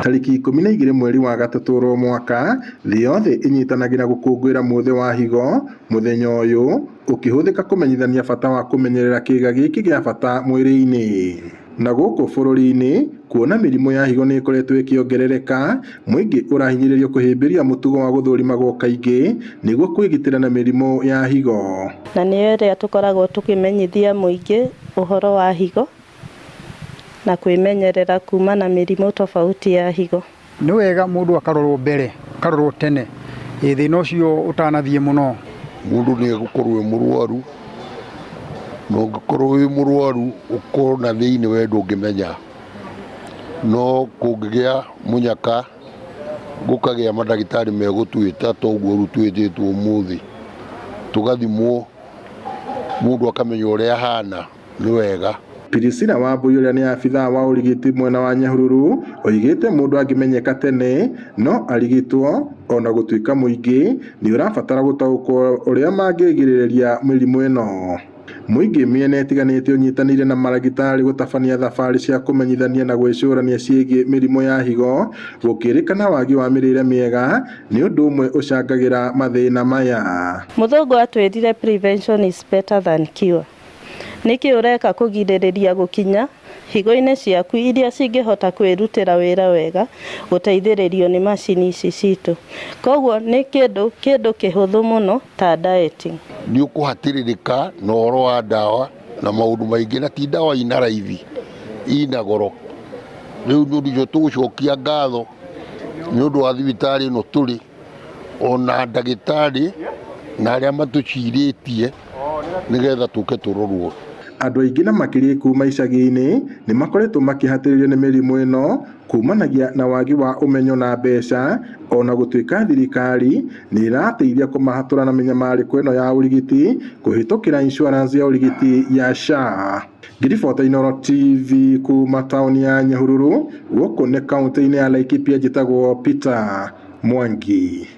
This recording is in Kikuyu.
Tarĩki 12 mweri wa gatatũ oro mwaka, thĩ yothe ĩnyitanagĩra gũkũngũĩra mũthĩ wa higo. Mũthenya ũyũ ũkĩhũthĩka kũmenyithania bata wa kũmenyerera kĩga gĩkĩ gĩa bata mwĩrĩ-inĩ. Na gũkũ bũrũri-inĩ, kuona mĩrimũ ya higo nĩ ĩkoretwo ĩkĩongerereka, mũingĩ ũrahinyĩrĩrio kũhĩmbĩria mũtugo wa gũthũrimagwo kaingĩ nĩguo kwĩgitĩra na mĩrimũ ya higo. Na nĩyo ĩrĩa tũkoragwo tũkĩmenyithia mũingĩ ũhoro wa higo na kwĩmenyerera kuma na mĩrimũ tofauti ya higo. Nĩ wega mũndũ akarorwo mbere, akarorwo tene, ĩ thĩna ũcio ũtanathiĩ mũno. Mũndũ nĩ egũkorwo e mũrwaru, na ũngĩkorwo wĩ mũrwaru ũkorwo na thĩinĩ we ndũngĩmenya, no kũngĩgĩa mũnyaka gũkagĩa mandagĩtarĩ megũtwĩta ta ũguo rĩu twĩtĩtwo ũmũthĩ, tũgathimwo mũndũ akamenya ũrĩa ahana. Nĩ wega. Priscilla Wambui ũrĩa nĩ abithaa wa ũrigiti mwena wa Nyahururu oigĩte mũndũ angĩmenyeka tene no arigitwo ona gũtuĩka mũingĩ nĩ ũrabatara gũtaũkwo ũrĩa mangĩgirĩrĩria mĩrimũ ĩno. Mũingĩ mĩena ĩtiganĩte ũnyitanĩire na maragĩtarĩ gũtabania thabarĩ cia kũmenyithania na gwĩcũrania ciĩgiĩ mĩrimũ ya higo gũkĩrĩkana wagi wa mĩrĩre mĩega nĩ ũndũ ũmwe ũcangagĩra mathĩna maya. Mũthũngũ atwĩrire prevention is better than cure. Nĩkĩ ũreka kũgirĩrĩria gũkinya higo-inĩ ciaku iria cingĩhota kwĩrutĩra wĩra wega gũteithĩrĩrio nĩ macini ici citũ. Koguo nĩ kĩndũ kĩndũ kĩhũthũ mũno ta dieting. Nĩ ũkũhatĩrĩrĩka na ũhoro wa ndawa na maũndũ maingĩ, na ti ndawa ina raithi, ina goro. Rĩu nĩ ũndũ ũcio tũgũcokia ngatho nĩ ũndũ wa thibitarĩ ĩno tũrĩ, ona ndagĩtarĩ na arĩa matũcirĩtie nĩgetha tũke tũrorwo. Andũ aingĩ na makĩria kuma icagi-inĩ nĩ makoretwo makĩhatĩrĩrio nĩ mĩrimũ ĩno kumanagia na wagi wa ũmenyo na mbeca, ona gũtuĩka thirikari nĩ ĩrateithia kũmahatũra na mĩnyamarĩko ĩno ya ũrigiti kũhĩtũkĩra insurance ya ũrigiti ya SHA. Ngĩribota Inooro TV kuma taũni ya Nyahururu gũkũ nĩ kaũntĩ-inĩ ya Laikipia, njĩtagwo Peter Mwangi.